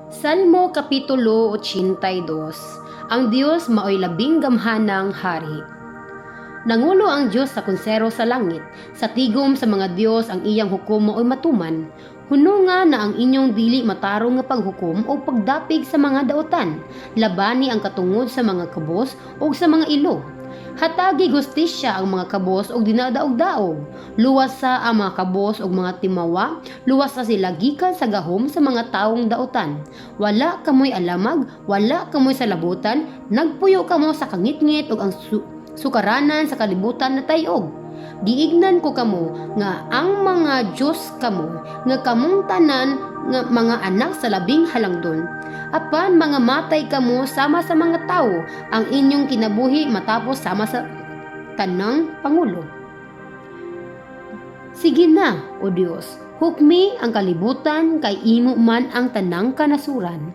Salmo Kapitulo 82. Ang Dios maoy labing gamhanang hari. Nangulo ang Dios sa konsero sa langit. Sa tigom sa mga Dios ang iyang hukom maoy matuman. Hununga na ang inyong dili matarong nga paghukom o pagdapig sa mga dautan. Labani ang katungod sa mga kabos o sa mga ilo. Hatagi hustisya ang mga kabos og dinadaog-daog. Luwasa ang mga kabos og mga timawa, luwasa sila gikan sa gahom sa mga tawong dautan. Wala kamoy alamag, wala kamoy salabutan, nagpuyo kamo sa kangitngit ug ang sukaranan sa kalibutan natay-og. Giingnan ko kamo nga ang mga Dios kamo, nga kamong tanan nga mga anak sa Labing Halangdon. Apan mga matay kamo sama sa mga tawo, ang inyong kinabuhi matapos sama sa tanang pangulo. Sige na, O Dios, hukmi ang kalibutan kay imo man ang tanang kanasuran.